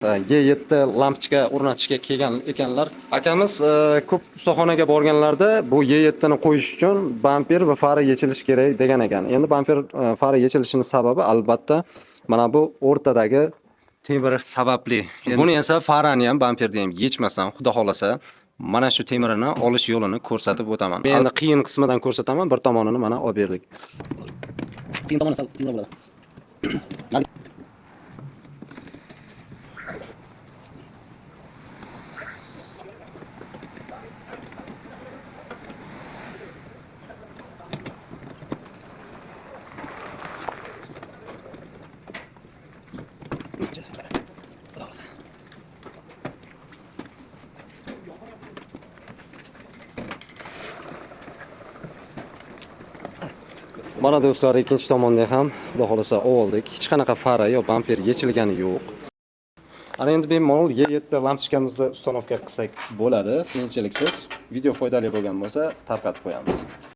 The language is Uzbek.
E7 lampochka o'rnatishga kelgan ekanlar. Akamiz ko'p ustaxonaga borganlarda bu E7 ni qo'yish uchun bamper va fara yechilishi kerak degan ekan. Endi bamper fara yechilishining sababi albatta mana bu o'rtadagi temir sababli. Buni esa farani ham bamperni ham yechmasdan, xudo xolasa, mana shu temirini olish yo'lini ko'rsatib o'taman. Men endi qiyin qismidan ko'rsataman, bir tomonini mana olib berdik. Qiyin tomoni sal qiyinroq bo'ladi. Mana do'stlar, ikkinchi tomonda ham xudo xolasa oldik. Hech qanaqa fara yo bamper yechilgani yo'q. Ana endi bemalol E7 lampochkamizni установка qilsak bo'ladi, qiyinchiliksiz. Video foydali bo'lgan bo'lsa, tarqatib qo'yamiz.